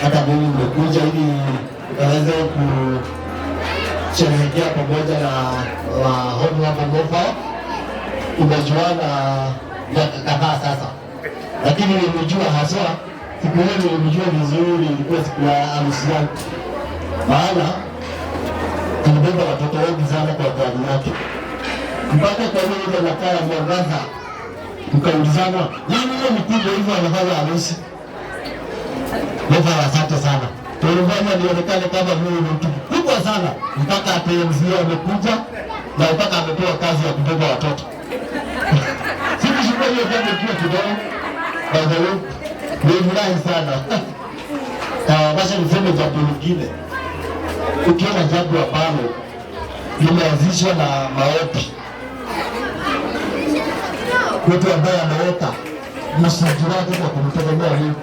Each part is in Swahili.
Hata mimi nimekuja ili tukaweze kusherehekea pamoja na wa Honorable Mofa. Tumejuana miaka kadhaa sasa, lakini nilimjua haswa siku hiyo, nilimjua vizuri, ilikuwa siku ya harusi yangu, maana tulibeba watoto wengi sana kwa gari yake mpaka kwa hiyo ile makaa ya mwangaza, tukaulizana nani huyo mkubwa hivyo anafanya harusi. Mofa, asante sana, tulifanya nionekane kama mimi ni mtu mkubwa sana, mpaka ATMC amekuja na mpaka amepewa kazi ya kubeba watoto. Sikushukua hiyo jambo ikiwa kidogo, by the way, nilifurahi sana. Basi niseme jambo lingine, ukiona jambo ambalo limeanzishwa na maombi, mtu ambaye ameweka msingi wake kwa kumtegemea Mungu,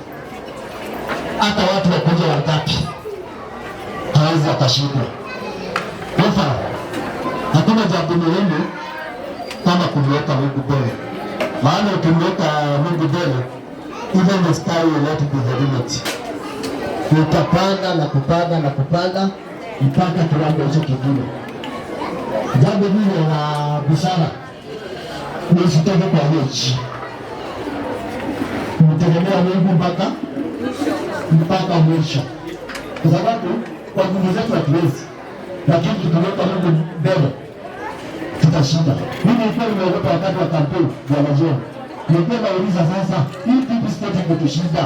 hata watu wakuja wangapi, hawezi akashindwa. Kwa hakuna jambo muhimu kama kumweka Mungu mbele, maana ukimweka Mungu mbele, even the sky will not be the limit. Utapanda na kupanda na kupanda mpaka kiwango hicho kingine. Jambo hili la busara ni usitoke kwa hiyo njia, kumtegemea Mungu mpaka mwisho, kwa sababu kwa nguvu zetu hatuwezi, lakini tukiweka Mungu mbele tutashinda. Mimi nilikuwa nimeogopa wakati wa kampeni, bwana John, nilikuwa nauliza sasa, hii kitu sitaki kutushinda,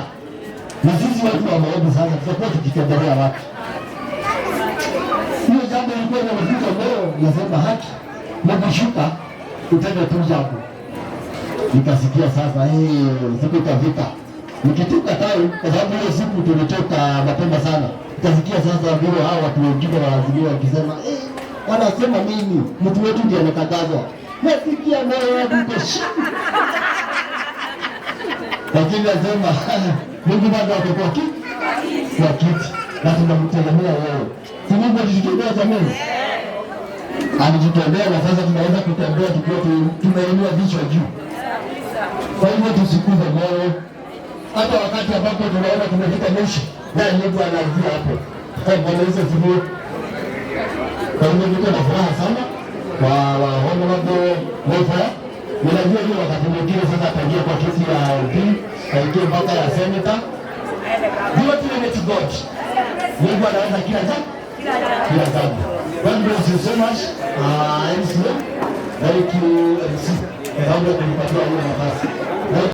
na sisi watu wa maombi sasa tutakuwa tukitembelea wapi? Hiyo jambo ilikuwa inanivuta moyo, nasema haki, nikishuka utende tu jambo. Nikasikia sasa, hey, siku ikafika nikitoka town, kwa sababu hiyo siku tulitoka mapema sana. Nikasikia sasa vile hao watu wengine wa Azimio wakisema wanasema nini, mtu wetu ndiye amekatazwa. Nasikia moyo wangu uko shii, lakini nasema Mungu bado ako kwa kiti na tunamtegemea yeye. Si Mungu alijitolea jamani? Alijitolea na sasa tunaweza kutembea tukiwa tumeinua vichwa juu. Kwa hivyo tusikufe moyo, hata wakati ambapo tunaona tumefika mwisho, naye Mungu anaanzia hapo. Bwana Yesu asifiwe. Kwa hivyo niko na furaha sana kwa wa Honorable Welfare. Ninajua hiyo wakati mwingine sasa ataingia kwa kiti ya MP, aingie mpaka ya senator. Yote ni to God. Mungu anaweza kila jambo. Kila jambo. God bless you so much. MCA. Thank you, MC. Kwa sababu ya kunipatia hiyo nafasi.